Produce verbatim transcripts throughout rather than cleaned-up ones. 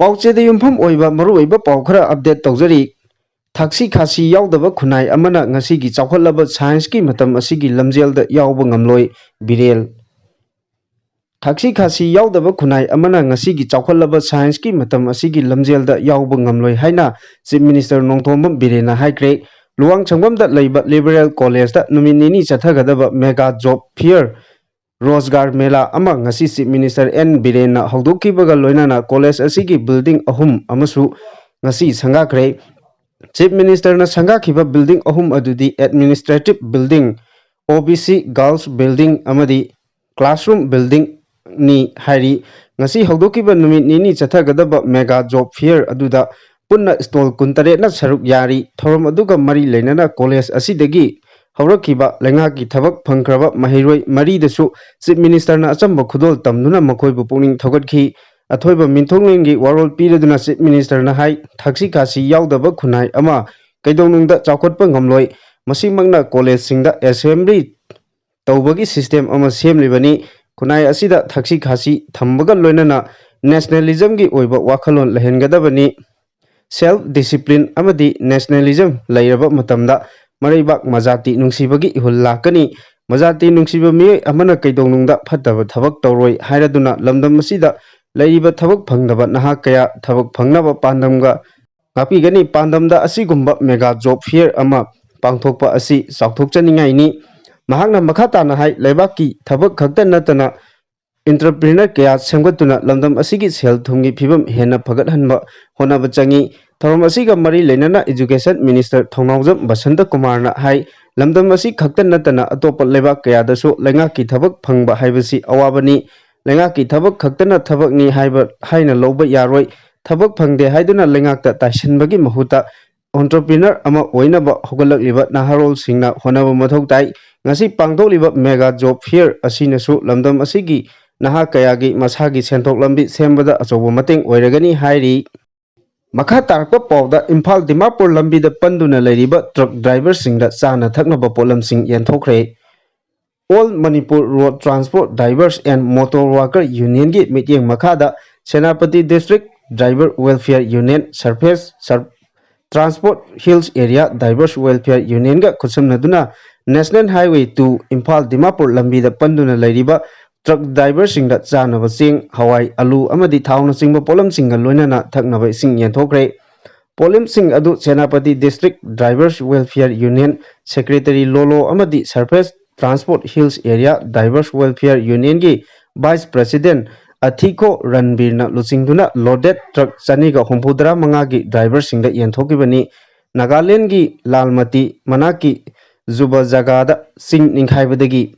ꯄꯥꯎꯆꯦꯗ ꯌꯨꯝꯐꯝ ꯑꯣꯏꯕ ꯃꯔꯨꯑꯣꯏꯕ ꯄꯥꯎ ꯈꯔ ꯑꯞꯗꯦꯠ ꯇꯧꯖꯔꯤ꯫ ꯊꯛꯁꯤ ꯈꯥꯁꯤ ꯌꯥꯎꯗꯕ ꯈꯨꯟꯅꯥꯏ ꯑꯃꯅ ꯉꯁꯤꯒꯤ ꯆꯥꯎꯈꯠꯂꯕ ꯁꯥꯏꯟꯁꯀꯤ ꯃꯇꯝ ꯑꯁꯤꯒꯤ ꯂꯝꯖꯦꯜꯗ ꯌꯥꯎꯕ ꯉꯝꯂꯣꯏ, ꯕꯤꯔꯦꯟ꯫ ꯊꯛꯁꯤ ꯈꯥꯁꯤ ꯌꯥꯎꯗꯕ ꯈꯨꯟꯅꯥꯏ ꯑꯃꯅ ꯉꯁꯤꯒꯤ ꯆꯥꯎꯈꯠꯂꯕ ꯁꯥꯏꯟꯁꯀꯤ ꯃꯇꯝ ꯑꯁꯤꯒꯤ ꯂꯝꯖꯦꯜꯗ ꯌꯥꯎꯕ ꯉꯝꯂꯣꯏ ꯍꯥꯏꯅ ꯆꯤꯐ ꯃꯤꯅꯤꯁꯇꯔ ꯅꯣꯡꯊꯣꯝꯕꯝ ꯕꯤꯔꯦꯟꯅ ꯍꯥꯏꯈ꯭ꯔꯦ꯫ ꯂꯨꯋꯥꯡꯁꯪꯕꯝꯗ ꯂꯩꯕ ꯂꯤꯕꯔꯦꯜ ꯀꯣꯂꯦꯖꯇ ꯅꯨꯃꯤꯠ ꯅꯤꯅꯤ ꯆꯠꯊꯒꯗꯕ ꯃꯦꯒꯥ ꯖꯣꯕ ꯐꯤꯌꯔ ꯔꯣꯖꯒꯥꯔ ꯃꯦꯂꯥ ꯑꯃ ꯉꯁꯤ ꯆꯤꯐ ꯃꯤꯅꯤꯁꯇꯔ ꯑꯦꯟ ꯕꯤꯔꯦꯟꯅ ꯍꯧꯗꯣꯛꯈꯤꯕꯒ ꯂꯣꯏꯅꯅ ꯀꯣꯂꯦꯖ ꯑꯁꯤꯒꯤ ꯕꯤꯜꯗꯤꯡ ꯑꯍꯨꯝ ꯑꯃꯁꯨ ꯉꯁꯤ ꯁꯪꯒꯥꯈ꯭ꯔꯦ꯫ ꯆꯤꯐ ꯃꯤꯅꯤꯁꯇꯔꯅ ꯁꯪꯒꯥꯈꯤꯕ ꯕꯤꯜꯗꯤꯡ ꯑꯍꯨꯝ ꯑꯗꯨꯗꯤ ꯑꯦꯗꯃꯤꯅꯤꯁꯇ꯭ꯔꯦꯇꯤꯚ ꯕꯤꯜꯗꯤꯡ, ꯑꯣ ꯕꯤ ꯁꯤ ꯒꯥꯔꯜꯁ ꯕꯤꯜꯗꯤꯡ ꯑꯃꯗꯤ ꯀ꯭ꯂꯥꯁꯔꯨꯝ ꯕꯤꯜꯗꯤꯡꯅꯤ ꯍꯥꯏꯔꯤ꯫ ꯉꯁꯤ ꯍꯧꯗꯣꯛꯈꯤꯕ ꯅꯨꯃꯤꯠ ꯅꯤꯅꯤ ꯆꯠꯊꯒꯗꯕ ꯃꯦꯒꯥ ꯖꯣꯕ ꯐꯤꯌꯔ ꯑꯗꯨꯗ ꯄꯨꯟꯅ ꯁ꯭ꯇꯣꯜ ꯀꯨꯟꯇꯔꯦꯠꯅ ꯁꯔꯨꯛ ꯌꯥꯔꯤ꯫ ꯊꯧꯔꯝ ꯑꯗꯨꯒ ꯃꯔꯤ ꯂꯩꯅꯅ ꯀꯣꯂꯦꯖ ꯑꯁꯤꯗꯒꯤ ꯍꯧꯔꯛꯈꯤꯕ ꯂꯩꯉꯥꯛꯀꯤ ꯊꯕꯛ ꯐꯪꯈ꯭ꯔꯕ ꯃꯍꯩꯔꯣꯏ ꯃꯔꯤꯗꯁꯨ ꯆꯤꯐ ꯃꯤꯅꯤꯁꯇꯔꯅ ꯑꯆꯝꯕ ꯈꯨꯗꯣꯜ ꯇꯝꯗꯨꯅ ꯃꯈꯣꯏꯕꯨ ꯄꯨꯛꯅꯤꯡ ꯊꯧꯒꯠꯈꯤ꯫ ꯑꯊꯣꯏꯕ ꯃꯤꯡꯊꯣꯡꯂꯦꯟꯒꯤ ꯋꯥꯔꯣꯜ ꯄꯤꯔꯗꯨꯅ ꯆꯤꯐ ꯃꯤꯅꯤꯁꯇꯔꯅ ꯍꯥꯏ, ꯊꯛꯁꯤ ꯈꯥꯁꯤ ꯌꯥꯎꯗꯕ ꯈꯨꯟꯅꯥꯏ ꯑꯃ ꯀꯩꯗꯧꯅꯨꯡꯗ ꯆꯥꯎꯈꯠꯄ ꯉꯝꯂꯣꯏ꯫ ꯃꯁꯤꯃꯛꯅ ꯀꯣꯂꯦꯖꯁꯤꯡꯗ ꯑꯦꯁꯦꯝꯕ꯭ꯂꯤ ꯇꯧꯕꯒꯤ ꯁꯤꯁꯇꯦꯝ ꯑꯃ ꯁꯦꯝꯂꯤꯕꯅꯤ꯫ ꯈꯨꯟꯅꯥꯏ ꯑꯁꯤꯗ ꯊꯛꯁꯤ ꯈꯥꯁꯤ ꯊꯝꯕꯒ ꯂꯣꯏꯅꯅ ꯅꯦꯁꯅꯦꯂꯤꯖꯝꯒꯤ ꯑꯣꯏꯕ ꯋꯥꯈꯜꯂꯣꯟ ꯂꯩꯍꯟꯒꯗꯕꯅꯤ꯫ ꯁꯦꯜꯐ ꯗꯤꯁꯤꯄ꯭ꯂꯤꯟ ꯑꯃꯗꯤ ꯅꯦꯁꯅꯦꯂꯤꯖꯝ ꯂꯩꯔꯕ ꯃꯇꯝꯗ ꯃꯔꯩꯕꯥꯛ ꯃꯖꯥꯇꯤ ꯅꯨꯡꯁꯤꯕꯒꯤ ꯏꯍꯨꯜ ꯂꯥꯛꯀꯅꯤ꯫ ꯃꯖꯥꯇꯤ ꯅꯨꯡꯁꯤꯕ ꯃꯤꯑꯣꯏ ꯑꯃꯅ ꯀꯩꯗꯧꯅꯨꯡꯗ ꯐꯠꯇꯕ ꯊꯕꯛ ꯇꯧꯔꯣꯏ ꯍꯥꯏꯔꯗꯨꯅ ꯂꯝꯗꯝ ꯑꯁꯤꯗ ꯂꯩꯔꯤꯕ ꯊꯕꯛ ꯐꯪꯗꯕ ꯅꯍꯥ ꯀꯌꯥ ꯊꯕꯛ ꯐꯪꯅꯕ ꯄꯥꯟꯗꯝꯒ ꯉꯥꯛꯄꯤꯒꯅꯤ꯫ ꯄꯥꯟꯗꯝꯗ ꯑꯁꯤꯒꯨꯝꯕ ꯃꯦꯒꯥ ꯖꯣꯕ ꯐꯤꯌꯔ ꯑꯃ ꯄꯥꯡꯊꯣꯛꯄ ꯑꯁꯤ ꯆꯥꯎꯊꯣꯛꯆꯅꯤꯡꯉꯥꯏꯅꯤ꯫ ꯃꯍꯥꯛꯅ ꯃꯈꯥ ꯇꯥꯅ ꯍꯥꯏ, ꯂꯩꯕꯥꯛꯀꯤ ꯊꯕꯛ ꯈꯛꯇ ꯅꯠꯇꯅ ꯏꯟꯇꯔꯄ꯭ꯔꯤꯅꯔ ꯀꯌꯥ ꯁꯦꯝꯒꯠꯇꯨꯅ ꯂꯝꯗꯝ ꯑꯁꯤꯒꯤ ꯁꯦꯜ ꯊꯨꯝꯒꯤ ꯐꯤꯕꯝ ꯍꯦꯟꯅ ꯐꯒꯠꯍꯟꯕ ꯍꯣꯠꯅꯕ ꯆꯪꯏ꯫ ꯊꯧꯔꯝ ꯑꯁꯤꯒ ꯃꯔꯤ ꯂꯩꯅꯅ ꯏꯖꯨꯀꯦꯁꯟ ꯃꯤꯅꯤꯁꯇꯔ ꯊꯧꯅꯥꯎꯖꯝ ꯕꯁꯟꯇ ꯀꯨꯃꯥꯔꯅ ꯍꯥꯏ, ꯂꯝꯗꯝ ꯑꯁꯤ ꯈꯛꯇ ꯅꯠꯇꯅ ꯑꯇꯣꯞꯄ ꯂꯩꯕꯥꯛ ꯀꯌꯥꯗꯁꯨ ꯂꯩꯉꯥꯛꯀꯤ ꯊꯕꯛ ꯐꯪꯕ ꯍꯥꯏꯕꯁꯤ ꯑꯋꯥꯕꯅꯤ꯫ ꯂꯩꯉꯥꯛꯀꯤ ꯊꯕꯛ ꯈꯛꯇꯅ ꯊꯕꯛꯅꯤ ꯍꯥꯏꯕ ꯍꯥꯏꯅ ꯂꯧꯕ ꯌꯥꯔꯣꯏ꯫ ꯊꯕꯛ ꯐꯪꯗꯦ ꯍꯥꯏꯗꯨꯅ ꯂꯩꯉꯥꯛꯇ ꯇꯥꯏꯁꯤꯟꯕꯒꯤ ꯃꯍꯨꯠꯇ ꯑꯣꯟꯇꯔꯄ꯭ꯔꯤꯅꯔ ꯑꯃ ꯑꯣꯏꯅꯕ ꯍꯧꯒꯠꯂꯛꯂꯤꯕ ꯅꯍꯥꯔꯣꯜꯁꯤꯡꯅ ꯍꯣꯠꯅꯕ ꯃꯊꯧ ꯇꯥꯏ꯫ ꯉꯁꯤ ꯄꯥꯡꯊꯣꯛꯂꯤꯕ ꯃꯦꯒꯥ ꯖꯣꯕ ꯐꯤꯌꯔ ꯑꯁꯤꯅꯁꯨ ꯂꯝꯗꯝ ꯑꯁꯤꯒꯤ ꯅꯍꯥ ꯀꯌꯥꯒꯤ ꯃꯁꯥꯒꯤ ꯁꯦꯟꯊꯣꯛ ꯂꯝꯕꯤ ꯁꯦꯝꯕꯗ ꯑꯆꯧꯕ ꯃꯇꯦꯡ ꯑꯣꯏꯔꯒꯅꯤ ꯍꯥꯏꯔꯤ꯫ ꯃꯈꯥ ꯇꯥꯔꯛꯄ ꯄꯥꯎꯗ, ꯏꯝꯐꯥꯜ ꯗꯤꯃꯥꯄꯨꯔ ꯂꯝꯕꯤꯗ ꯄꯟꯗꯨꯅ ꯂꯩꯔꯤꯕ ꯇ꯭ꯔꯛ ꯗ꯭ꯔꯥꯏꯚꯔꯁꯤꯡꯗ ꯆꯥꯅ ꯊꯛꯅꯕ ꯄꯣꯠꯂꯝꯁꯤꯡ ꯌꯦꯟꯊꯣꯛꯈ꯭ꯔꯦ꯫ All Manipur Road Transport Drivers and Motor Worker Unionꯒꯤ ꯃꯤꯠꯌꯦꯡ ꯃꯈꯥꯗ Senapati district Driver Welfare Union, Surface Sur- Transport Hills Area Drivers Welfare Unionꯒ ꯈꯨꯠꯁꯝꯅꯗꯨꯅ National Highway two Imphal Dimapur ꯂꯝꯕꯤꯗ ꯄꯟꯗꯨꯅ ꯂꯩꯔꯤꯕ ꯇ꯭ꯔꯛ ꯗ꯭ꯔꯥꯏꯚꯔꯁꯤꯡꯗ ꯆꯥꯅꯕ ꯆꯦꯡ, ꯍꯋꯥꯏ, ꯑꯂꯨ ꯑꯃꯗꯤ ꯊꯥꯎꯅꯆꯤꯡꯕ ꯄꯣꯠꯂꯝꯁꯤꯡꯒ ꯂꯣꯏꯅꯅ ꯊꯛꯅꯕ ꯏꯁꯤꯡ ꯌꯦꯟꯊꯣꯛꯈ꯭ꯔꯦ꯫ ꯄꯣꯠꯂꯝꯁꯤꯡ ꯑꯗꯨ Senapati District Drivers Welfare Union Secretary ꯂꯣꯂꯣ ꯑꯃꯗꯤ Surface Transport Hills Area Drivers Welfare Unionꯒꯤ Vice President ꯑꯊꯤꯈꯣ ꯔꯟꯕꯤꯔꯅ ꯂꯨꯆꯤꯡꯗꯨꯅ loaded ꯇ꯭ꯔꯛ ꯆꯅꯤꯒ ꯍꯨꯝꯐꯨꯇꯔꯥ ꯃꯉꯥꯒꯤ ꯗ꯭ꯔꯥꯏꯚꯔꯁꯤꯡꯗ ꯌꯦꯟꯊꯣꯛꯈꯤꯕꯅꯤ꯫ ꯅꯥꯒꯥꯂꯦꯟꯗꯒꯤ ꯂꯥꯜꯃꯇꯤ ꯃꯅꯥꯛꯀꯤ ꯖꯨꯕ ꯖꯒꯥꯗ ꯆꯤꯡ ꯅꯤꯡꯈꯥꯏꯕꯗꯒꯤ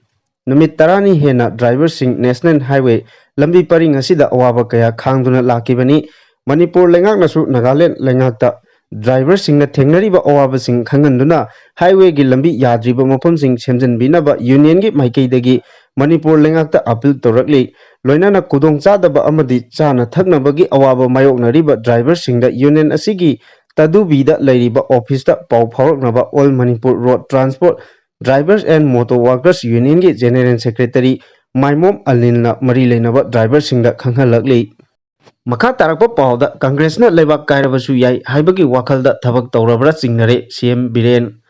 ꯅꯨꯃꯤꯠ ꯇꯔꯥꯅꯤ ꯍꯦꯟꯅ ꯗ꯭ꯔꯥꯏꯚꯔꯁꯤꯡ National Highway ꯂꯝꯕꯤ ꯄꯔꯤꯡ ꯑꯁꯤꯗ ꯑꯋꯥꯕ ꯀꯌꯥ ꯈꯥꯡꯗꯨꯅ ꯂꯥꯛꯈꯤꯕꯅꯤ꯫ ꯃꯅꯤꯄꯨꯔ ꯂꯩꯉꯥꯛꯅꯁꯨ ꯅꯥꯒꯥꯂꯦꯟ ꯂꯩꯉꯥꯛꯇ ꯗ꯭ꯔꯥꯏꯚꯔꯁꯤꯡꯅ ꯊꯦꯡꯅꯔꯤꯕ ꯑꯋꯥꯕꯁꯤꯡ ꯈꯪꯍꯟꯗꯨꯅ highwayꯒꯤ ꯂꯝꯕꯤ ꯌꯥꯗ꯭ꯔꯤꯕ ꯃꯐꯝꯁꯤꯡ ꯁꯦꯝꯖꯤꯟꯕꯤꯅꯕ unionꯒꯤ ꯃꯥꯏꯀꯩꯗꯒꯤ ꯃꯅꯤꯄꯨꯔ ꯂꯩꯉꯥꯛꯇ appeal ꯇꯧꯔꯛꯂꯤ꯫ ꯂꯣꯏꯅꯅ ꯈꯨꯗꯣꯡꯆꯥꯗꯕ ꯑꯃꯗꯤ ꯆꯥꯅ ꯊꯛꯅꯕꯒꯤ ꯑꯋꯥꯕ ꯃꯥꯌꯣꯛꯅꯔꯤꯕ ꯗ꯭ꯔꯥꯏꯚꯔꯁꯤꯡꯗ union ꯑꯁꯤꯒꯤ ꯇꯗꯨꯕꯤꯗ ꯂꯩꯔꯤꯕ officeꯇ ꯄꯥꯎ ꯐꯥꯎꯔꯛꯅꯕ All Manipur Road Transport Drivers and Motor Workers Unionꯒꯤ General Secretary ꯃꯥꯏꯃꯣꯝ ꯑꯂꯤꯟꯅ ꯃꯔꯤ ꯂꯩꯅꯕ ꯗ꯭ꯔꯥꯏꯚꯔꯁꯤꯡꯗ ꯈꯪꯍꯜꯂꯛꯂꯤ꯫ ꯃꯈꯥ ꯇꯥꯔꯛꯄ ꯄꯥꯎꯗ, ꯀꯪꯒ꯭ꯔꯦꯁꯅ ꯂꯩꯕꯥꯛ ꯀꯥꯏꯔꯕꯁꯨ ꯌꯥꯏ ꯍꯥꯏꯕꯒꯤ ꯋꯥꯈꯜꯗ ꯊꯕꯛ ꯇꯧꯔꯕ꯭ꯔꯥ ꯆꯤꯡꯅꯔꯦ ꯁꯤꯑꯦꯝ ꯕꯤꯔꯦꯟ꯫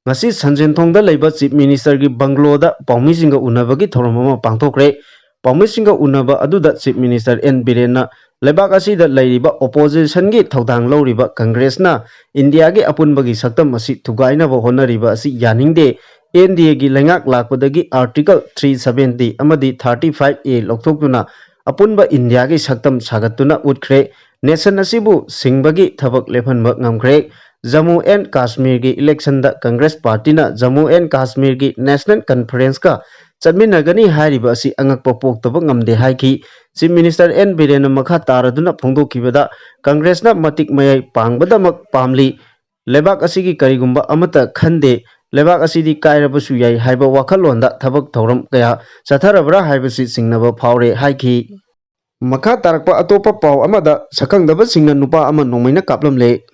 ꯉꯁꯤ ꯁꯟꯖꯦꯟꯊꯣꯡꯗ ꯂꯩꯕ Chief Ministerꯒꯤ ꯕꯪꯒ꯭ꯂꯣꯗ ꯄꯥꯎꯃꯤꯁꯤꯡꯒ ꯎꯅꯕꯒꯤ ꯊꯧꯔꯝ ꯑꯃ ꯄꯥꯡꯊꯣꯛꯈ꯭ꯔꯦ꯫ ꯄꯥꯎꯃꯤꯁꯤꯡꯒ ꯎꯅꯕ ꯑꯗꯨꯗ Chief Minister ꯑꯦꯟ ꯕꯤꯔꯦꯟꯅ ꯂꯩꯕꯥꯛ ꯑꯁꯤꯗ ꯂꯩꯔꯤꯕ oppositionꯒꯤ ꯊꯧꯗꯥꯡ ꯂꯧꯔꯤꯕ ꯀꯪꯒ꯭ꯔꯦꯁꯅ ꯏꯟꯗꯤꯌꯥꯒꯤ ꯑꯄꯨꯟꯕꯒꯤ ꯁꯛꯇꯝ ꯑꯁꯤ ꯊꯨꯒꯥꯏꯅꯕ ꯍꯣꯠꯅꯔꯤꯕ ꯑꯁꯤ ꯌꯥꯅꯤꯡꯗꯦ꯫ ꯑꯦꯟ ꯗꯤ ꯑꯦꯒꯤ ꯂꯩꯉꯥꯛ ꯂꯥꯛꯄꯗꯒꯤ Article three seventy ꯑꯃꯗꯤ thirty five A ꯂꯧꯊꯣꯛꯇꯨꯅ ꯑꯄꯨꯟꯕ ꯏꯟꯗꯤꯌꯥꯒꯤ ꯁꯛꯇꯝ ꯁꯥꯒꯠꯇꯨꯅ ꯎꯠꯈ꯭ꯔꯦ꯫ Nation ꯑꯁꯤꯕꯨ ꯁꯤꯡꯕꯒꯤ ꯊꯕꯛ ꯂꯦꯞꯍꯟꯕ ꯉꯝꯈ꯭ꯔꯦ꯫ ꯖꯝꯃꯨ ꯑꯦꯟ ꯀꯥꯁꯃꯤꯔꯒꯤ electionꯗ ꯀꯪꯒ꯭ꯔꯦꯁ ꯄꯥꯔꯇꯤꯅ ꯖꯝꯃꯨ ꯑꯦꯟ ꯀꯥꯁꯃꯤꯔꯒꯤ National Conferenceꯀ ꯆꯠꯃꯤꯟꯅꯒꯅꯤ ꯍꯥꯏꯔꯤꯕ ꯑꯁꯤ ꯑꯉꯛꯄ ꯄꯣꯛꯇꯕ ꯉꯝꯗꯦ ꯍꯥꯏꯈꯤ꯫ Chief Minister ꯑꯦꯟ ꯕꯤꯔꯦꯟꯅ ꯃꯈꯥ ꯇꯥꯔꯗꯨꯅ ꯐꯣꯡꯗꯣꯛꯈꯤꯕꯗ, ꯀꯪꯒ꯭ꯔꯦꯁꯅ ꯃꯇꯤꯛ ꯃꯌꯥꯏ ꯄꯥꯡꯕꯗꯃꯛ ꯄꯥꯝꯂꯤ꯫ ꯂꯩꯕꯥꯛ ꯑꯁꯤꯒꯤ ꯀꯔꯤꯒꯨꯝꯕ ꯑꯃꯠꯇ ꯈꯟꯗꯦ꯫ ꯂꯩꯕꯥꯛ ꯑꯁꯤꯗꯤ ꯀꯥꯏꯔꯕꯁꯨ ꯌꯥꯏ ꯍꯥꯏꯕ ꯋꯥꯈꯜꯂꯣꯟꯗ ꯊꯕꯛ ꯊꯧꯔꯝ ꯀꯌꯥ ꯆꯠꯊꯔꯕ꯭ꯔꯥ ꯍꯥꯏꯕꯁꯤ ꯆꯤꯡꯅꯕ ꯐꯥꯎꯔꯦ ꯍꯥꯏꯈꯤ꯫ ꯃꯈꯥ ꯇꯥꯔꯛꯄ ꯑꯇꯣꯞꯄ ꯄꯥꯎ ꯑꯃꯗ, ꯁꯛꯈꯪꯗꯕꯁꯤꯡꯅ ꯅꯨꯄꯥ ꯑꯃ ꯅꯣꯡꯃꯩꯅ ꯀꯥꯞꯂꯝꯂꯦ꯫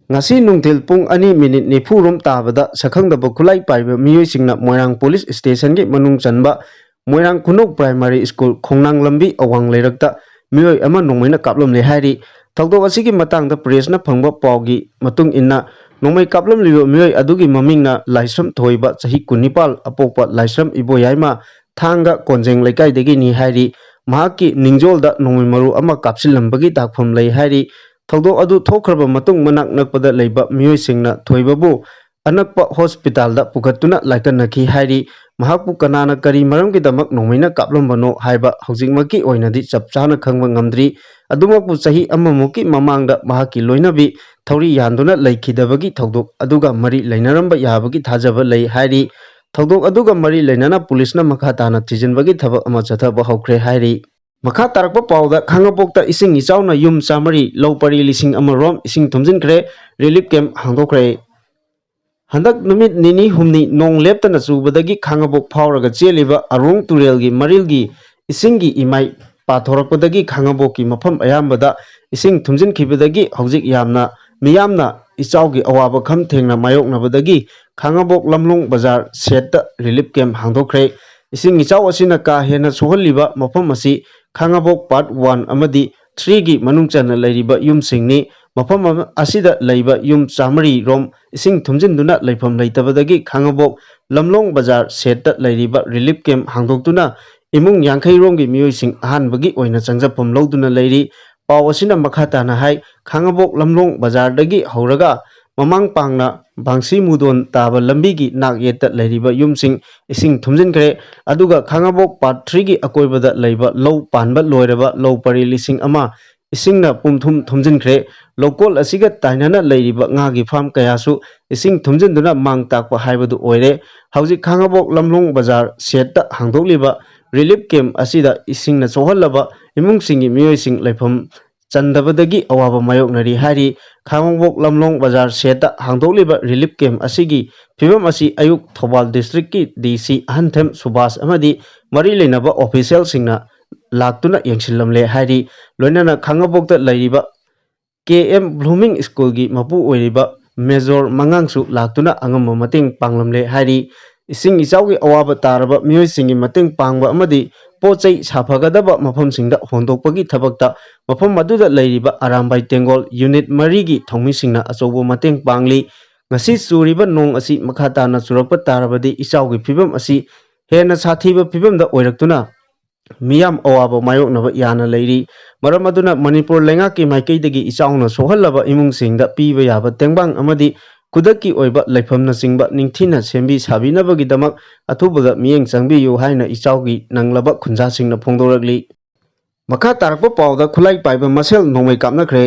ꯉꯁꯤ ꯅꯨꯡꯊꯤꯜ ꯄꯨꯡ ꯑꯅꯤ ꯃꯤꯅꯤꯠ ꯅꯤꯐꯨ ꯔꯣꯝ ꯇꯥꯕꯗ ꯁꯛꯈꯪꯗꯕ ꯈꯨꯠꯂꯥꯏ ꯄꯥꯏꯕ ꯃꯤꯑꯣꯏꯁꯤꯡꯅ ꯃꯣꯏꯔꯥꯡ ꯄꯨꯂꯤꯁ ꯁ꯭ꯇꯦꯁꯟꯒꯤ ꯃꯅꯨꯡ ꯆꯟꯕ ꯃꯣꯏꯔꯥꯡ ꯈꯨꯅꯧ ꯄ꯭ꯔꯥꯏꯃꯥꯔꯤ ꯁ꯭ꯀꯨꯜ ꯈꯣꯡꯅꯥꯡ ꯂꯝꯕꯤ ꯑꯋꯥꯡ ꯂꯩꯔꯛꯇ ꯃꯤꯑꯣꯏ ꯑꯃ ꯅꯣꯡꯃꯩꯅ ꯀꯥꯞꯂꯝꯂꯦ ꯍꯥꯏꯔꯤ꯫ ꯊꯧꯗꯣꯛ ꯑꯁꯤꯒꯤ ꯃꯇꯥꯡꯗ ꯄ꯭ꯔꯦꯁꯅ ꯐꯪꯕ ꯄꯥꯎꯒꯤ ꯃꯇꯨꯡ ꯏꯟꯅ, ꯅꯣꯡꯃꯩ ꯀꯥꯞꯂꯝꯂꯤꯕ ꯃꯤꯑꯣꯏ ꯑꯗꯨꯒꯤ ꯃꯃꯤꯡꯅ ꯂꯥꯏꯁ꯭ꯔꯝ ꯊꯣꯏꯕ, ꯆꯍꯤ ꯀꯨꯟꯅꯤꯄꯥꯜ, ꯑꯄꯣꯛꯄ ꯂꯥꯏꯁ꯭ꯔꯝ ꯏꯕꯣꯌꯥꯏꯃ, ꯊꯥꯡꯒ ꯀꯣꯟꯖꯦꯡ ꯂꯩꯀꯥꯏꯗꯒꯤꯅꯤ ꯍꯥꯏꯔꯤ꯫ ꯃꯍꯥꯛꯀꯤ ꯅꯤꯡꯖꯣꯜꯗ ꯅꯣꯡꯃꯩ ꯃꯔꯨ ꯑꯃ ꯀꯥꯞꯁꯤꯜꯂꯝꯕꯒꯤ ꯇꯥꯛꯐꯝ ꯂꯩ ꯍꯥꯏꯔꯤ꯫ ꯊꯧꯗꯣꯛ ꯑꯗꯨ ꯊꯣꯛꯈ꯭ꯔꯕ ꯃꯇꯨꯡ, ꯃꯅꯥꯛ ꯅꯛꯄꯗ ꯂꯩꯕ ꯃꯤꯑꯣꯏꯁꯤꯡꯅ ꯊꯣꯏꯕꯕꯨ ꯑꯅꯛꯄ ꯍꯣꯁꯄꯤꯇꯥꯜꯗ ꯄꯨꯈꯠꯇꯨꯅ ꯂꯥꯏꯀꯠꯅꯈꯤ ꯍꯥꯏꯔꯤ꯫ ꯃꯍꯥꯛꯄꯨ ꯀꯅꯥꯅ ꯀꯔꯤ ꯃꯔꯝꯒꯤꯗꯃꯛ ꯅꯣꯡꯃꯩꯅ ꯀꯥꯞꯂꯝꯕꯅꯣ ꯍꯥꯏꯕ ꯍꯧꯖꯤꯛꯃꯛꯀꯤ ꯑꯣꯏꯅꯗꯤ ꯆꯞ ꯆꯥꯅ ꯈꯪꯕ ꯉꯝꯗ꯭ꯔꯤ꯫ ꯑꯗꯨꯃꯛꯄꯨ, ꯆꯍꯤ ꯑꯃꯃꯨꯛꯀꯤ ꯃꯃꯥꯡꯗ ꯃꯍꯥꯛꯀꯤ ꯂꯣꯏꯅꯕꯤ ꯊꯧꯔꯤ ꯌꯥꯟꯗꯨꯅ ꯂꯩꯈꯤꯗꯕꯒꯤ ꯊꯧꯗꯣꯛ ꯑꯗꯨꯒ ꯃꯔꯤ ꯂꯩꯅꯔꯝꯕ ꯌꯥꯕꯒꯤ ꯊꯥꯖꯕ ꯂꯩ ꯍꯥꯏꯔꯤ꯫ ꯊꯧꯗꯣꯛ ꯑꯗꯨꯒ ꯃꯔꯤ ꯂꯩꯅꯅ ꯄꯨꯂꯤꯁꯅ ꯃꯈꯥ ꯇꯥꯅ ꯊꯤꯖꯤꯟꯕꯒꯤ ꯊꯕꯛ ꯑꯃ ꯆꯠꯊꯕ ꯍꯧꯈ꯭ꯔꯦ ꯍꯥꯏꯔꯤ꯫ ꯃꯈꯥ ꯇꯥꯔꯛꯄ ꯄꯥꯎꯗ, ꯈꯥꯉꯕꯣꯛꯇ ꯏꯁꯤꯡ ꯏꯆꯥꯎꯅ ꯌꯨꯝ ꯆꯥꯃꯔꯤ, ꯂꯧ ꯄꯔꯤ ꯂꯤꯁꯤꯡ ꯑꯃ ꯔꯣꯝ ꯏꯁꯤꯡ ꯊꯨꯝꯖꯤꯟꯈ꯭ꯔꯦ, ꯔꯤꯂꯤꯐ ꯀꯦꯝꯞ ꯍꯥꯡꯗꯣꯛꯈ꯭ꯔꯦ꯫ ꯍꯟꯗꯛ ꯅꯨꯃꯤꯠ ꯅꯤꯅꯤ ꯍꯨꯝꯅꯤ ꯅꯣꯡ ꯂꯦꯞꯇꯅ ꯆꯨꯕꯗꯒꯤ ꯈꯥꯉꯕꯣꯛ ꯐꯥꯎꯔꯒ ꯆꯦꯜꯂꯤꯕ ꯑꯔꯣꯡ ꯇꯨꯔꯦꯜꯒꯤ ꯃꯔꯤꯜꯒꯤ ꯏꯁꯤꯡꯒꯤ ꯏꯃꯥꯏ ꯄꯥꯊꯣꯔꯛꯄꯗꯒꯤ ꯈꯥꯉꯕꯣꯛꯀꯤ ꯃꯐꯝ ꯑꯌꯥꯝꯕꯗ ꯏꯁꯤꯡ ꯊꯨꯝꯖꯤꯟꯈꯤꯕꯗꯒꯤ ꯍꯧꯖꯤꯛ ꯌꯥꯝꯅ ꯃꯤꯌꯥꯝꯅ ꯏꯆꯥꯎꯒꯤ ꯑꯋꯥꯕ ꯈꯝ ꯊꯦꯡꯅ ꯃꯥꯌꯣꯛꯅꯕꯗꯒꯤ ꯈꯥꯉꯕꯣꯛ ꯂꯝꯂꯣꯡ ꯕꯖꯥꯔ ꯁꯦꯠꯇ ꯔꯤꯂꯤꯐ ꯀꯦꯝꯞ ꯍꯥꯡꯗꯣꯛꯈ꯭ꯔꯦ꯫ ꯏꯁꯤꯡ ꯏꯆꯥꯎ ꯑꯁꯤꯅ ꯀꯥ ꯍꯦꯟꯅ ꯁꯣꯛꯍꯜꯂꯤꯕ ꯃꯐꯝ ꯑꯁꯤ ꯈꯥꯉꯕꯣꯛ ꯄꯥꯔꯠ ꯋꯥꯟ ꯑꯃꯗꯤ ꯊ꯭ꯔꯤꯒꯤ ꯃꯅꯨꯡ ꯆꯟꯅ ꯂꯩꯔꯤꯕ ꯌꯨꯝꯁꯤꯡꯅꯤ꯫ ꯃꯐꯝ ꯑꯃ ꯑꯁꯤꯗ ꯂꯩꯕ ꯌꯨꯝ ꯆꯥꯃꯔꯤ ꯔꯣꯝ ꯏꯁꯤꯡ ꯊꯨꯝꯖꯤꯟꯗꯨꯅ ꯂꯩꯐꯝ ꯂꯩꯇꯕꯗꯒꯤ ꯈꯥꯉꯕꯣꯛ ꯂꯝꯂꯣꯡ ꯕꯖꯥꯔ ꯁꯦꯠꯇ ꯂꯩꯔꯤꯕ ꯔꯤꯂꯤꯐ ꯀꯦꯝꯞ ꯍꯥꯡꯗꯣꯛꯇꯨꯅ ꯏꯃꯨꯡ ꯌꯥꯡꯈꯩ ꯔꯣꯝꯒꯤ ꯃꯤꯑꯣꯏꯁꯤꯡ ꯑꯍꯥꯟꯕꯒꯤ ꯑꯣꯏꯅ ꯆꯪꯖꯐꯝ ꯂꯧꯗꯨꯅ ꯂꯩꯔꯤ꯫ ꯄꯥꯎ ꯑꯁꯤꯅ ꯃꯈꯥ ꯇꯥꯅ ꯍꯥꯏ, ꯈꯥꯉꯕꯣꯛ ꯂꯝꯂꯣꯡ ꯕꯖꯥꯔꯗꯒꯤ ꯍꯧꯔꯒ ꯃꯃꯥꯡ ꯄꯥꯡꯅ ꯚꯥꯡꯁꯤ ꯃꯨꯗꯣꯟ ꯇꯥꯕ ꯂꯝꯕꯤꯒꯤ ꯅꯥꯛ ꯌꯦꯠꯇ ꯂꯩꯔꯤꯕ ꯌꯨꯝꯁꯤꯡ ꯏꯁꯤꯡ ꯊꯨꯝꯖꯤꯟꯈ꯭ꯔꯦ꯫ ꯑꯗꯨꯒ ꯈꯥꯉꯕꯣꯛ ꯄꯥꯔꯠ ꯊ꯭ꯔꯤꯒꯤ ꯑꯀꯣꯏꯕꯗ ꯂꯩꯕ ꯂꯧ ꯄꯥꯟꯕ ꯂꯣꯏꯔꯕ ꯂꯧ ꯄꯔꯤ ꯂꯤꯁꯤꯡ ꯑꯃ ꯏꯁꯤꯡꯅ ꯄꯨꯝꯊꯨꯝ ꯊꯨꯝꯖꯤꯟꯈ꯭ꯔꯦ꯫ ꯂꯧꯀꯣꯜ ꯑꯁꯤꯒ ꯇꯥꯏꯅꯅ ꯂꯩꯔꯤꯕ ꯉꯥꯒꯤ ꯐꯥꯔꯝ ꯀꯌꯥꯁꯨ ꯏꯁꯤꯡ ꯊꯨꯝꯖꯤꯟꯗꯨꯅ ꯃꯥꯡ ꯇꯥꯛꯄ ꯍꯥꯏꯕꯗꯨ ꯑꯣꯏꯔꯦ꯫ ꯍꯧꯖꯤꯛ ꯈꯥꯉꯕꯣꯛ ꯂꯝꯂꯣꯡ ꯕꯖꯥꯔ ꯁꯦꯠꯇ ꯍꯥꯡꯗꯣꯛꯂꯤꯕ ꯔꯤꯂꯤꯐ ꯀꯦꯝꯞ ꯑꯁꯤꯗ ꯏꯁꯤꯡꯅ ꯁꯣꯛꯍꯜꯂꯕ ꯏꯃꯨꯡꯁꯤꯡꯒꯤ ꯃꯤꯑꯣꯏꯁꯤꯡ ꯂꯩꯐꯝ ꯆꯟꯗꯕꯗꯒꯤ ꯑꯋꯥꯕ ꯃꯥꯌꯣꯛꯅꯔꯤ ꯍꯥꯏꯔꯤ꯫ ꯈꯥꯉꯕꯣꯛ ꯂꯝꯂꯣꯡ ꯕꯖꯥꯔ ꯁꯦꯠꯇ ꯍꯥꯡꯗꯣꯛꯂꯤꯕ ꯔꯤꯂꯤꯐ ꯀꯦꯝꯞ ꯑꯁꯤꯒꯤ ꯐꯤꯕꯝ ꯑꯁꯤ ꯑꯌꯨꯛ ꯊꯧꯕꯥꯜ ꯗꯤꯁꯇ꯭ꯔꯤꯛꯀꯤ ꯗꯤ ꯁꯤ ꯑꯍꯟꯊꯦꯝ ꯁꯨꯕꯥꯁ ꯑꯃꯗꯤ ꯃꯔꯤ ꯂꯩꯅꯕ ꯑꯣꯐꯤꯁꯤꯌꯦꯜꯁꯤꯡꯅ ꯂꯥꯛꯇꯨꯅ ꯌꯦꯡꯁꯤꯜꯂꯝꯂꯦ ꯍꯥꯏꯔꯤ꯫ ꯂꯣꯏꯅꯅ ꯈꯥꯉꯕꯣꯛꯇ ꯂꯩꯔꯤꯕ ꯀꯦ ꯑꯦꯝ ꯕ꯭ꯂꯨꯃꯤꯡ ꯁ꯭ꯀꯨꯜꯒꯤ ꯃꯄꯨ ꯑꯣꯏꯔꯤꯕ ꯃꯦꯖꯣꯔ ꯃꯉꯥꯡꯁꯨ ꯂꯥꯛꯇꯨꯅ ꯑꯉꯝꯕ ꯃꯇꯦꯡ ꯄꯥꯡꯂꯝꯂꯦ ꯍꯥꯏꯔꯤ꯫ ꯏꯁꯤꯡ ꯏꯆꯥꯎꯒꯤ ꯑꯋꯥꯕ ꯇꯥꯔꯕ ꯃꯤꯑꯣꯏꯁꯤꯡꯒꯤ ꯃꯇꯦꯡ ꯄꯥꯡꯕ ꯑꯃꯗꯤ ꯄꯣꯠ ꯆꯩ ꯁꯥꯐꯒꯗꯕ ꯃꯐꯝꯁꯤꯡꯗ ꯍꯣꯟꯗꯣꯛꯄꯒꯤ ꯊꯕꯛꯇ ꯃꯐꯝ ꯑꯗꯨꯗ ꯂꯩꯔꯤꯕ ꯑꯔꯥꯝꯕꯥꯏ ꯇꯦꯡꯒꯣꯜ ꯌꯨꯅꯤꯠ ꯃꯔꯤꯒꯤ ꯊꯧꯃꯤꯁꯤꯡꯅ ꯑꯆꯧꯕ ꯃꯇꯦꯡ ꯄꯥꯡꯂꯤ꯫ ꯉꯁꯤ ꯆꯨꯔꯤꯕ ꯅꯣꯡ ꯑꯁꯤ ꯃꯈꯥ ꯇꯥꯅ ꯆꯨꯔꯛꯄ ꯇꯥꯔꯕꯗꯤ ꯏꯆꯥꯎꯒꯤ ꯐꯤꯕꯝ ꯑꯁꯤ ꯍꯦꯟꯅ ꯁꯥꯊꯤꯕ ꯐꯤꯕꯝꯗ ꯑꯣꯏꯔꯛꯇꯨꯅ ꯃꯤꯌꯥꯝ ꯑꯋꯥꯕ ꯃꯥꯌꯣꯛꯅꯕ ꯌꯥꯅ ꯂꯩꯔꯤ꯫ ꯃꯔꯝ ꯑꯗꯨꯅ ꯃꯅꯤꯄꯨꯔ ꯂꯩꯉꯥꯛꯀꯤ ꯃꯥꯏꯀꯩꯗꯒꯤ ꯏꯆꯥꯎꯅ ꯁꯣꯛꯍꯜꯂꯕ ꯏꯃꯨꯡꯁꯤꯡꯗ ꯄꯤꯕ ꯌꯥꯕ ꯇꯦꯡꯕꯥꯡ ꯑꯃꯗꯤ ꯈꯨꯗꯛꯀꯤ ꯑꯣꯏꯕ ꯂꯩꯐꯝꯅꯆꯤꯡꯕ ꯅꯤꯡꯊꯤꯅ ꯁꯦꯝꯕꯤ ꯁꯥꯕꯤꯅꯕꯒꯤꯗꯃꯛ ꯑꯊꯨꯕꯗ ꯃꯤꯠꯌꯦꯡ ꯆꯪꯕꯤꯌꯨ ꯍꯥꯏꯅ ꯏꯆꯥꯎꯒꯤ ꯅꯪꯂꯕ ꯈꯨꯟꯖꯥꯁꯤꯡꯅ ꯐꯣꯡꯗꯣꯔꯛꯂꯤ꯫ ꯃꯈꯥ ꯇꯥꯔꯛꯄ ꯄꯥꯎꯗ ꯈꯨꯠꯂꯥꯏ ꯄꯥꯏꯕ ꯃꯁꯦꯜ ꯅꯣꯡꯃꯩ ꯀꯥꯞꯅꯈ꯭ꯔꯦ꯫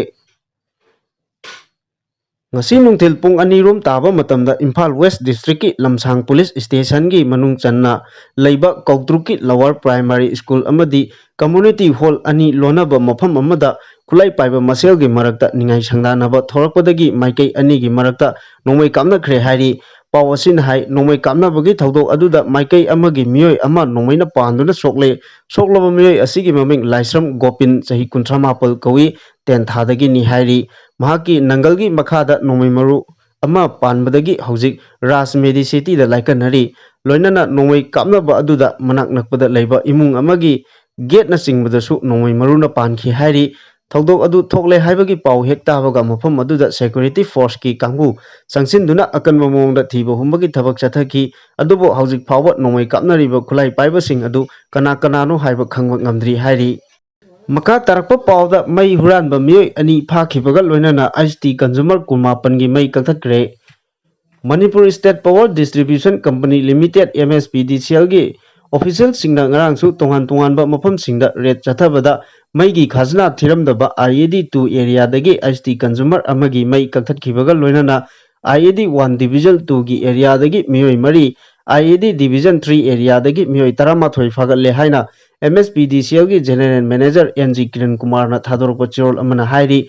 ꯉꯁꯤ ꯅꯨꯡꯊꯤꯜ ꯄꯨꯡ ꯑꯅꯤ ꯔꯣꯝ ꯇꯥꯕ ꯃꯇꯝꯗ ꯏꯝꯐꯥꯜ ꯋꯦꯁ ꯗꯤꯁꯇ꯭ꯔꯤꯛꯀꯤ ꯂꯝꯁꯥꯡ ꯄꯨꯂꯤꯁ ꯁ꯭ꯇꯦꯁꯟꯒꯤ ꯃꯅꯨꯡ ꯆꯟꯅ ꯂꯩꯕ ꯀꯧꯇ꯭ꯔꯨꯛꯀꯤ ꯂꯋꯥꯔ ꯄ꯭ꯔꯥꯏꯃꯥꯔꯤ ꯁ꯭ꯀꯨꯜ ꯑꯃꯗꯤ ꯀꯝꯃ꯭ꯌꯨꯅꯤꯇꯤ ꯍꯣꯜ ꯑꯅꯤ ꯂꯣꯟꯅꯕ ꯃꯐꯝ ꯑꯃꯗ ꯈꯨꯠꯂꯥꯏ ꯄꯥꯏꯕ ꯃꯁꯦꯜꯒꯤ ꯃꯔꯛꯇ ꯅꯤꯡꯉꯥꯏ ꯁꯪꯗꯥꯅꯕ ꯊꯣꯔꯛꯄꯗꯒꯤ ꯃꯥꯏꯀꯩ ꯑꯅꯤꯒꯤ ꯃꯔꯛꯇ ꯅꯣꯡꯃꯩ ꯀꯥꯞꯅꯈ꯭ꯔꯦ ꯍꯥꯏꯔꯤ꯫ ꯄꯥꯎ ꯑꯁꯤꯅ ꯍꯥꯏ, ꯅꯣꯡꯃꯩ ꯀꯥꯞꯅꯕꯒꯤ ꯊꯧꯗꯣꯛ ꯑꯗꯨꯗ ꯃꯥꯏꯀꯩ ꯑꯃꯒꯤ ꯃꯤꯑꯣꯏ ꯑꯃ ꯅꯣꯡꯃꯩꯅ ꯄꯥꯟꯗꯨꯅ ꯁꯣꯛꯂꯦ꯫ ꯁꯣꯛꯂꯕ ꯃꯤꯑꯣꯏ ꯑꯁꯤꯒꯤ ꯃꯃꯤꯡ ꯂꯥꯏꯁ꯭ꯔꯝ ꯒꯣꯄꯤꯟ, ꯆꯍꯤ ꯀꯨꯟꯊ꯭ꯔꯥ ꯃꯥꯄꯜ ꯀꯧꯏ, ꯇꯦꯟꯊꯥꯗꯒꯤꯅꯤ ꯍꯥꯏꯔꯤ꯫ ꯃꯍꯥꯛꯀꯤ ꯅꯪꯒꯜꯒꯤ ꯃꯈꯥꯗ ꯅꯣꯡꯃꯩ ꯃꯔꯨ ꯑꯃ ꯄꯥꯟꯕꯗꯒꯤ ꯍꯧꯖꯤꯛ ꯔꯥꯖ ꯃꯦꯗꯤꯁꯤꯇꯤꯗ ꯂꯥꯏꯀꯠꯅꯔꯤ꯫ ꯂꯣꯏꯅꯅ ꯅꯣꯡꯃꯩ ꯀꯥꯞꯅꯕ ꯑꯗꯨꯗ ꯃꯅꯥꯛ ꯅꯛꯄꯗ ꯂꯩꯕ ꯏꯃꯨꯡ ꯑꯃꯒꯤ ꯒꯦꯠꯅꯆꯤꯡꯕꯗꯁꯨ ꯅꯣꯡꯃꯩ ꯃꯔꯨꯅ ꯄꯥꯟꯈꯤ ꯍꯥꯏꯔꯤ꯫ ꯊꯧꯗꯣꯛ ꯑꯗꯨ ꯊꯣꯛꯂꯦ ꯍꯥꯏꯕꯒꯤ ꯄꯥꯎ ꯍꯦꯛ ꯇꯥꯕꯒ ꯃꯐꯝ ꯑꯗꯨꯗ ꯁꯦꯀ꯭ꯌꯨꯔꯤꯇꯤ ꯐꯣꯔꯁꯀꯤ ꯀꯥꯡꯕꯨ ꯆꯪꯁꯤꯟꯗꯨꯅ ꯑꯀꯟꯕ ꯃꯑꯣꯡꯗ ꯊꯤꯕ ꯍꯨꯝꯕꯒꯤ ꯊꯕꯛ ꯆꯠꯊꯈꯤ꯫ ꯑꯗꯨꯕꯨ ꯍꯧꯖꯤꯛ ꯐꯥꯎꯕ ꯅꯣꯡꯃꯩ ꯀꯥꯞꯅꯔꯤꯕ ꯈꯨꯠꯂꯥꯏ ꯄꯥꯏꯕꯁꯤꯡ ꯑꯗꯨ ꯀꯅꯥ ꯀꯅꯥꯅꯣ ꯍꯥꯏꯕ ꯈꯪꯕ ꯉꯝꯗ꯭ꯔꯤ ꯍꯥꯏꯔꯤ꯫ ꯃꯈꯥ ꯇꯥꯔꯛꯄ ꯄꯥꯎꯗ ꯃꯩ ꯍꯨꯔꯥꯟꯕ ꯃꯤꯑꯣꯏ ꯑꯅꯤ ꯐꯥꯈꯤꯕꯒ ꯂꯣꯏꯅꯅ ꯑꯩꯆ ꯇꯤ ꯀꯟꯖꯨꯃꯔ ꯀꯨꯟꯃꯥꯄꯟꯒꯤ ꯃꯩ ꯀꯛꯊꯠꯈ꯭ꯔꯦ꯫ Manipur state power distribution company limited, M S P D C ꯑꯦꯜꯒꯤ ꯑꯣꯐꯤꯁꯤꯌꯦꯜꯁꯤꯡꯅ ꯉꯔꯥꯡꯁꯨ ꯇꯣꯉꯥꯟ ꯇꯣꯉꯥꯟꯕ ꯃꯐꯝꯁꯤꯡꯗ ꯔꯦꯗ ꯆꯠꯊꯕꯗ ꯃꯩꯒꯤ ꯈꯥꯖꯅꯥ ꯊꯤꯔꯝꯗꯕ ꯑꯥꯏ ꯑꯦ ꯗꯤ ꯇꯨ ꯑꯦꯔꯤꯌꯥꯗꯒꯤ ꯑꯩꯆ ꯇꯤ ꯀꯟꯖꯨꯃꯔ ꯑꯃꯒꯤ ꯃꯩ ꯀꯛꯊꯠꯈꯤꯕꯒ ꯂꯣꯏꯅꯅ ꯑꯥꯏ ꯑꯦ ꯗꯤ ꯋꯥꯟ ꯗꯤꯕꯤꯖꯟ ꯇꯨꯒꯤ ꯑꯦꯔꯤꯌꯥꯗꯒꯤ ꯃꯤꯑꯣꯏ ꯃꯔꯤ, ꯑꯥꯏ ꯑꯦ ꯗꯤ ꯗꯤꯕꯤꯖꯟ ꯊ꯭ꯔꯤ ꯑꯦꯔꯤꯌꯥꯗꯒꯤ ꯃꯤꯑꯣꯏ ꯇꯔꯥꯃꯥꯊꯣꯏ ꯐꯥꯒꯠꯂꯦ ꯍꯥꯏꯅ M S P D C ꯑꯦꯜꯒꯤ general manager N G Kiran ꯀꯨꯃꯥꯔꯅ ꯊꯥꯗꯣꯔꯛꯄ ꯆꯦꯔꯣꯜ ꯑꯃꯅ ꯍꯥꯏꯔꯤ꯫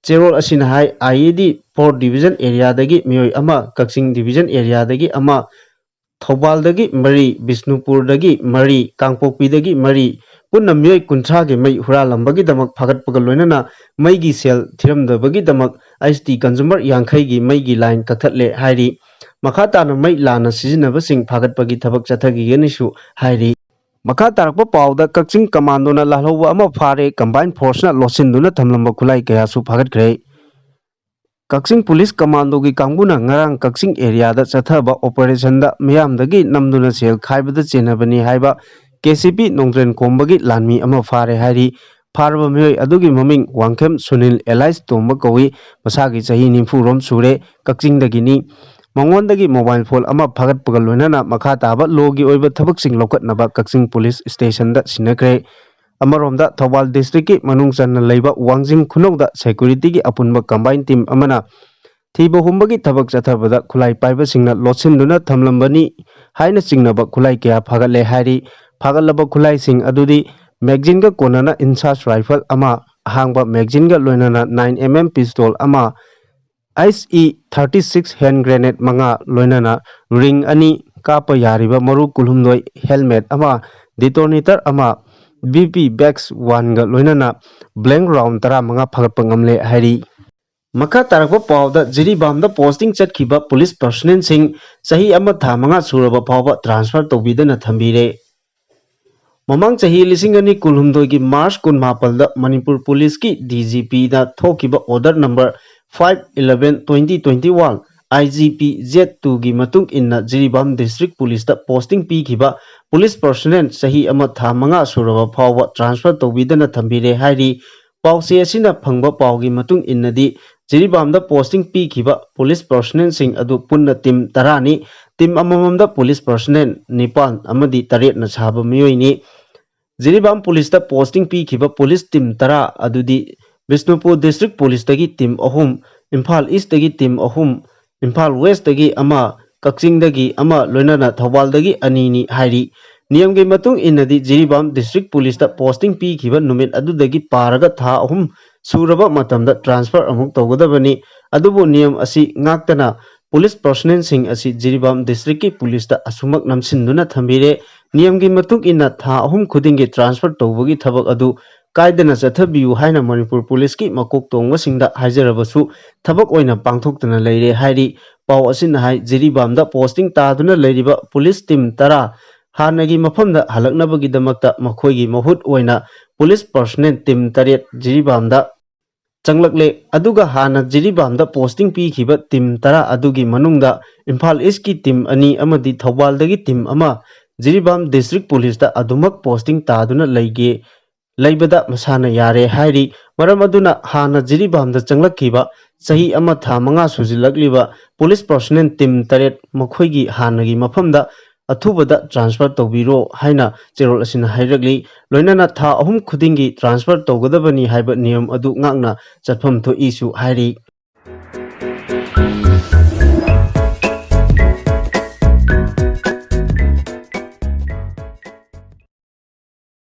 ꯆꯦꯔꯣꯜ ꯑꯁꯤꯅ ꯍꯥꯏ, ꯑꯥꯏ ꯑꯦ ꯗꯤ ꯐꯣꯔ ꯗꯤꯕꯤꯖꯟ ꯑꯦꯔꯤꯌꯥꯗꯒꯤ ꯃꯤꯑꯣꯏ ꯑꯃ, ꯀꯛꯆꯤꯡ ꯗꯤꯕꯤꯖꯟ ꯑꯦꯔꯤꯌꯥꯗꯒꯤ ꯑꯃ, ꯊꯧꯕꯥꯜꯗꯒꯤ ꯃꯔꯤ, ꯕꯤꯁꯅꯨꯄꯨꯔꯗꯒꯤ ꯃꯔꯤ, ꯀꯥꯡꯄꯣꯛꯄꯤꯗꯒꯤ ꯃꯔꯤ, ꯄꯨꯟꯅ ꯃꯤꯑꯣꯏ ꯀꯨꯟꯊ꯭ꯔꯥꯒꯤ ꯃꯩ ꯍꯨꯔꯥꯜꯂꯝꯕꯒꯤꯗꯃꯛ ꯐꯥꯒꯠꯄꯒ ꯂꯣꯏꯅꯅ ꯃꯩꯒꯤ ꯁꯦꯜ ꯊꯤꯔꯝꯗꯕꯒꯤꯗꯃꯛ ꯑꯩꯆ ꯇꯤ ꯀꯟꯖꯨꯃꯔ ꯌꯥꯡꯈꯩꯒꯤ ꯃꯩꯒꯤ ꯂꯥꯏꯟ ꯀꯛꯊꯠꯂꯦ ꯍꯥꯏꯔꯤ꯫ ꯃꯈꯥ ꯇꯥꯅ ꯃꯩ ꯂꯥꯟꯅ ꯁꯤꯖꯤꯟꯅꯕꯁꯤꯡ ꯐꯥꯒꯠꯄꯒꯤ ꯊꯕꯛ ꯆꯠꯊꯈꯤꯒꯅꯤꯁꯨ ꯍꯥꯏꯔꯤ꯫ ꯃꯈꯥ ꯇꯥꯔꯛꯄ ꯄꯥꯎꯗ ꯀꯛꯆꯤꯡ ꯀꯃꯥꯟꯗꯣꯅ ꯂꯥꯜꯍꯧꯕ ꯑꯃ ꯐꯥꯔꯦ, ꯀꯝꯕꯥꯏꯟ ꯐꯣꯔꯁꯅ ꯂꯣꯠꯁꯤꯟꯗꯨꯅ ꯊꯝꯂꯝꯕ ꯈꯨꯠꯂꯥꯏ ꯀꯌꯥꯁꯨ ꯐꯥꯒꯠꯈ꯭ꯔꯦ꯫ ꯀꯛꯆꯤꯡ ꯄꯨꯂꯤꯁ ꯀꯃꯥꯟꯗꯣꯒꯤ ꯀꯥꯡꯕꯨꯅ ꯉꯔꯥꯡ ꯀꯛꯆꯤꯡ ꯑꯦꯔꯤꯌꯥꯗ ꯆꯠꯊꯕ ꯑꯣꯄꯔꯦꯁꯟꯗ ꯃꯤꯌꯥꯝꯗꯒꯤ ꯅꯝꯗꯨꯅ ꯁꯦꯜ ꯈꯥꯏꯕꯗ ꯆꯦꯟꯅꯕꯅꯤ ꯍꯥꯏꯕ ꯀꯦ ꯁꯤ ꯄꯤ ꯅꯣꯡꯗ꯭ꯔꯦꯟ ꯈꯣꯝꯕꯒꯤ ꯂꯥꯟꯃꯤ ꯑꯃ ꯐꯥꯔꯦ ꯍꯥꯏꯔꯤ꯫ ꯐꯥꯔꯕ ꯃꯤꯑꯣꯏ ꯑꯗꯨꯒꯤ ꯃꯃꯤꯡ ꯋꯥꯡꯈꯦꯝ ꯁꯨꯅꯤꯜ ꯑꯦꯂꯥꯏꯁ ꯇꯣꯝꯕ ꯀꯧꯏ꯫ ꯃꯁꯥꯒꯤ ꯆꯍꯤ ꯅꯤꯐꯨ ꯔꯣꯝ ꯁꯨꯔꯦ꯫ ꯀꯛꯆꯤꯡꯗꯒꯤꯅꯤ꯫ ꯃꯉꯣꯟꯗꯒꯤ ꯃꯣꯕꯥꯏꯜ ꯐꯣꯟ ꯑꯃ ꯐꯥꯒꯠꯄꯒ ꯂꯣꯏꯅꯅ ꯃꯈꯥ ꯇꯥꯕ ꯂꯣꯒꯤ ꯑꯣꯏꯕ ꯊꯕꯛꯁꯤꯡ ꯂꯧꯈꯠꯅꯕ ꯀꯛꯆꯤꯡ ꯄꯨꯂꯤꯁ ꯁ꯭ꯇꯦꯁꯟꯗ ꯁꯤꯟꯅꯈ꯭ꯔꯦ꯫ ꯑꯃꯔꯣꯝꯗ ꯊꯧꯕꯥꯜ ꯗꯤꯁꯇ꯭ꯔꯤꯛꯀꯤ ꯃꯅꯨꯡ ꯆꯟꯅ ꯂꯩꯕ ꯋꯥꯡꯖꯤꯡ ꯈꯨꯅꯧꯗ ꯁꯦꯀ꯭ꯌꯨꯔꯤꯇꯤꯒꯤ ꯑꯄꯨꯟꯕ ꯀꯝꯕꯥꯏꯟ ꯇꯤꯝ ꯑꯃꯅ ꯊꯤꯕ ꯍꯨꯝꯕꯒꯤ ꯊꯕꯛ ꯆꯠꯊꯕꯗ ꯈꯨꯠꯂꯥꯏ ꯄꯥꯏꯕꯁꯤꯡꯅ ꯂꯣꯠꯁꯤꯟꯗꯨꯅ ꯊꯝꯂꯝꯕꯅꯤ ꯍꯥꯏꯅ ꯆꯤꯡꯅꯕ ꯈꯨꯠꯂꯥꯏ ꯀꯌꯥ ꯐꯥꯒꯠꯂꯦ ꯍꯥꯏꯔꯤ꯫ ꯐꯥꯒꯠꯂꯕ ꯈꯨꯠꯂꯥꯏꯁꯤꯡ ꯑꯗꯨꯗꯤ ꯃꯦꯒꯖꯤꯟꯒ ꯀꯣꯟꯅꯅ ꯏꯟꯁꯥꯁ ꯔꯥꯏꯐꯜ ꯑꯃ, ꯑꯍꯥꯡꯕ ꯃꯦꯒꯖꯤꯟꯒ ꯂꯣꯏꯅꯅ ꯅꯥꯏꯟ ꯑꯦꯝ ꯑꯦꯝ ꯄꯤꯁꯇꯣꯜ ꯑꯃ, H E thirty six hand grenade ꯃꯉꯥ, ꯂꯣꯏꯅꯅ ꯔꯤꯡ ꯑꯅꯤ, ꯀꯥꯞꯄ ꯌꯥꯔꯤꯕ ꯃꯔꯨ ꯀꯨꯟꯍꯨꯝꯗꯣꯏ, ꯍꯦꯜꯃꯦꯠ ꯑꯃ, ꯗꯤꯇꯣꯅꯦꯇꯔ ꯑꯃ, ꯕꯤ ꯄꯤ ꯕꯦꯛꯁ ꯋꯥꯟꯒ ꯂꯣꯏꯅꯅ ꯕ꯭ꯂꯦꯡ ꯔꯥꯎꯟ ꯇꯔꯥꯃꯉꯥ ꯐꯥꯒꯠꯄ ꯉꯝꯂꯦ ꯍꯥꯏꯔꯤ꯫ ꯃꯈꯥ ꯇꯥꯔꯛꯄ ꯄꯥꯎꯗ ꯖꯤꯔꯤꯕꯥꯝꯗ ꯄꯣꯁꯇꯤꯡ ꯆꯠꯈꯤꯕ ꯄꯨꯂꯤꯁ ꯄꯔꯁꯅꯦꯜꯁꯤꯡ ꯆꯍꯤ ꯑꯃ ꯊꯥ ꯃꯉꯥ ꯁꯨꯔꯕ ꯐꯥꯎꯕ ꯇ꯭ꯔꯥꯟꯁꯐꯔ ꯇꯧꯕꯤꯗꯅ ꯊꯝꯕꯤꯔꯦ꯫ ꯃꯃꯥꯡ ꯆꯍꯤ ꯂꯤꯁꯤꯡ ꯑꯅꯤ ꯀꯨꯟꯍꯨꯝꯗꯣꯏꯒꯤ ꯃꯥꯔꯆ ꯀꯨꯟꯃꯥꯄꯜꯗ ꯃꯅꯤꯄꯨꯔ ꯄꯨꯂꯤꯁꯀꯤ ꯗꯤ ꯖꯤ ꯄꯤꯗ ꯊꯣꯛꯈꯤꯕ order number five eleven twenty twenty one, I G P Z ꯇꯨꯒꯤ ꯃꯇꯨꯡ ꯏꯟꯅ ꯖꯤꯔꯤꯕꯥꯝ ꯗꯤꯁꯇ꯭ꯔꯤꯛ ꯄꯨꯂꯤꯁꯇ ꯄꯣꯁꯇꯤꯡ ꯄꯤꯈꯤꯕ ꯄꯨꯂꯤꯁ ꯄꯔꯁꯅꯦꯜ ꯆꯍꯤ ꯑꯃ ꯊꯥ ꯃꯉꯥ ꯁꯨꯔꯕ ꯐꯥꯎꯕ ꯇ꯭ꯔꯥꯟꯁꯐꯔ ꯇꯧꯕꯤꯗꯅ ꯊꯝꯕꯤꯔꯦ ꯍꯥꯏꯔꯤ꯫ ꯄꯥꯎꯆꯦ ꯑꯁꯤꯅ ꯐꯪꯕ ꯄꯥꯎꯒꯤ ꯃꯇꯨꯡ ꯏꯟꯅꯗꯤ, ꯖꯤꯔꯤꯕꯥꯝꯗ ꯄꯣꯁꯇꯤꯡ ꯄꯤꯈꯤꯕ ꯄꯨꯂꯤꯁ ꯄꯔꯁꯅꯦꯜꯁꯤꯡ ꯑꯗꯨ ꯄꯨꯟꯅ ꯇꯤꯝ ꯇꯔꯥꯅꯤ꯫ ꯇꯤꯝ ꯑꯃꯃꯝꯗ ꯄꯨꯂꯤꯁ ꯄꯔꯁꯅꯦꯜ ꯅꯤꯄꯥꯟ ꯑꯃꯗꯤ ꯇꯔꯦꯠꯅ ꯁꯥꯕ ꯃꯤꯑꯣꯏꯅꯤ꯫ ꯖꯤꯔꯤꯕꯥꯝ ꯄꯨꯂꯤꯁꯇ ꯄꯣꯁꯇꯤꯡ ꯄꯤꯈꯤꯕ ꯄꯨꯂꯤꯁ ꯇꯤꯝ ꯇꯔꯥ ꯑꯗꯨꯗꯤ ꯕꯤꯁꯅꯨꯄꯨꯔ ꯗꯤꯁꯇ꯭ꯔꯤꯛ ꯄꯨꯂꯤꯁꯇꯒꯤ ꯇꯤꯝ ꯑꯍꯨꯝ, ꯏꯝꯐꯥꯜ ꯏꯁꯇꯒꯤ ꯇꯤꯝ ꯑꯍꯨꯝ, ꯏꯝꯐꯥꯜ ꯋꯦꯁꯇꯒꯤ ꯑꯃ, ꯀꯛꯆꯤꯡꯗꯒꯤ ꯑꯃ, ꯂꯣꯏꯅꯅ ꯊꯧꯕꯥꯜꯗꯒꯤ ꯑꯅꯤꯅꯤ ꯍꯥꯏꯔꯤ꯫ ꯅꯤꯌꯝꯒꯤ ꯃꯇꯨꯡ ꯏꯟꯅꯗꯤ ꯖꯤꯔꯤꯕꯥꯝ ꯗꯤꯁꯇ꯭ꯔꯤꯛ ꯄꯨꯂꯤꯁꯇ ꯄꯣꯁꯇꯤꯡ ꯄꯤꯈꯤꯕ ꯅꯨꯃꯤꯠ ꯑꯗꯨꯗꯒꯤ ꯄꯥꯔꯒ ꯊꯥ ꯑꯍꯨꯝ ꯁꯨꯔꯕ ꯃꯇꯝꯗ ꯇ꯭ꯔꯥꯟꯁꯐꯔ ꯑꯃꯨꯛ ꯇꯧꯒꯗꯕꯅꯤ꯫ ꯑꯗꯨꯕꯨ ꯅꯤꯌꯝ ꯑꯁꯤ ꯉꯥꯛꯇꯅ ꯄꯨꯂꯤꯁ ꯄꯔꯁꯅꯦꯜꯁꯤꯡ ꯑꯁꯤ ꯖꯤꯔꯤꯕꯥꯝ ꯗꯤꯁꯇ꯭ꯔꯤꯛꯀꯤ ꯄꯨꯂꯤꯁꯇ ꯑꯁꯨꯃꯛ ꯅꯝꯁꯤꯟꯗꯨꯅ ꯊꯝꯕꯤꯔꯦ꯫ ꯅꯤꯌꯝꯒꯤ ꯃꯇꯨꯡ ꯏꯟꯅ ꯊꯥ ꯑꯍꯨꯝ ꯈꯨꯗꯤꯡꯒꯤ ꯇ꯭ꯔꯥꯟꯁꯐꯔ ꯇꯧꯕꯒꯤ ꯊꯕꯛ ꯑꯗꯨ ꯀꯥꯏꯗꯅ ꯆꯠꯊꯕꯤꯌꯨ ꯍꯥꯏꯅ ꯃꯅꯤꯄꯨꯔ ꯄꯨꯂꯤꯁꯀꯤ ꯃꯀꯣꯛ ꯇꯣꯡꯕꯁꯤꯡꯗ ꯍꯥꯏꯖꯔꯕꯁꯨ, ꯊꯕꯛ ꯑꯣꯏꯅ ꯄꯥꯡꯊꯣꯛꯇꯅ ꯂꯩꯔꯦ ꯍꯥꯏꯔꯤ꯫ ꯄꯥꯎ ꯑꯁꯤꯅ ꯍꯥꯏ, ꯖꯤꯔꯤꯕꯥꯝꯗ ꯄꯣꯁꯇꯤꯡ ꯇꯥꯗꯨꯅ ꯂꯩꯔꯤꯕ ꯄꯨꯂꯤꯁ ꯇꯤꯝ ꯇꯔꯥ ꯍꯥꯟꯅꯒꯤ ꯃꯐꯝꯗ ꯍꯜꯂꯛꯅꯕꯒꯤꯗꯃꯛꯇ ꯃꯈꯣꯏꯒꯤ ꯃꯍꯨꯠ ꯑꯣꯏꯅ ꯄꯨꯂꯤꯁ ꯄꯔꯁꯣꯅꯦꯜ ꯇꯤꯝ ꯇꯔꯦꯠ ꯖꯤꯔꯤꯕꯥꯝꯗ ꯆꯪꯂꯛꯂꯦ꯫ ꯑꯗꯨꯒ ꯍꯥꯟꯅ ꯖꯤꯔꯤꯕꯥꯝꯗ ꯄꯣꯁꯇꯤꯡ ꯄꯤꯈꯤꯕ ꯇꯤꯝ ꯇꯔꯥ ꯑꯗꯨꯒꯤ ꯃꯅꯨꯡꯗ ꯏꯝꯐꯥꯜ ꯏꯁꯀꯤ ꯇꯤꯝ ꯑꯅꯤ ꯑꯃꯗꯤ ꯊꯧꯕꯥꯜꯗꯒꯤ ꯇꯤꯝ ꯑꯃ ꯖꯤꯔꯤꯕꯥꯝ ꯗꯤꯁꯇ꯭ꯔꯤꯛ ꯄꯨꯂꯤꯁꯇ ꯑꯗꯨꯃꯛ ꯄꯣꯁꯇꯤꯡ ꯇꯥꯗꯨꯅ ꯂꯩꯒꯦ, ꯂꯩꯕꯗ ꯃꯁꯥꯅ ꯌꯥꯔꯦ ꯍꯥꯏꯔꯤ꯫ ꯃꯔꯝ ꯑꯗꯨꯅ ꯍꯥꯟꯅ ꯖꯤꯔꯤꯕꯥꯝꯗ ꯆꯪꯂꯛꯈꯤꯕ ꯆꯍꯤ ꯑꯃ ꯊꯥ ꯃꯉꯥ ꯁꯨꯖꯤꯜꯂꯛꯂꯤꯕ ꯄꯨꯂꯤꯁ ꯄꯔꯁꯣꯅꯦꯜ ꯇꯤꯝ ꯇꯔꯦꯠ ꯃꯈꯣꯏꯒꯤ ꯍꯥꯟꯅꯒꯤ ꯃꯐꯝꯗ ꯑꯊꯨꯕꯗ ꯇ꯭ꯔꯥꯟꯁꯐꯔ ꯇꯧꯕꯤꯔꯣ ꯍꯥꯏꯅ ꯆꯦꯔꯣꯜ ꯑꯁꯤꯅ ꯍꯥꯏꯔꯛꯂꯤ꯫ ꯂꯣꯏꯅꯅ ꯊꯥ ꯑꯍꯨꯝ ꯈꯨꯗꯤꯡꯒꯤ ꯇ꯭ꯔꯥꯟꯁꯐꯔ ꯇꯧꯒꯗꯕꯅꯤ ꯍꯥꯏꯕ ꯅꯤꯌꯝ ꯑꯗꯨ ꯉꯥꯛꯅ ꯆꯠꯐꯝ ꯊꯣꯛꯏꯁꯨ ꯍꯥꯏꯔꯤ꯫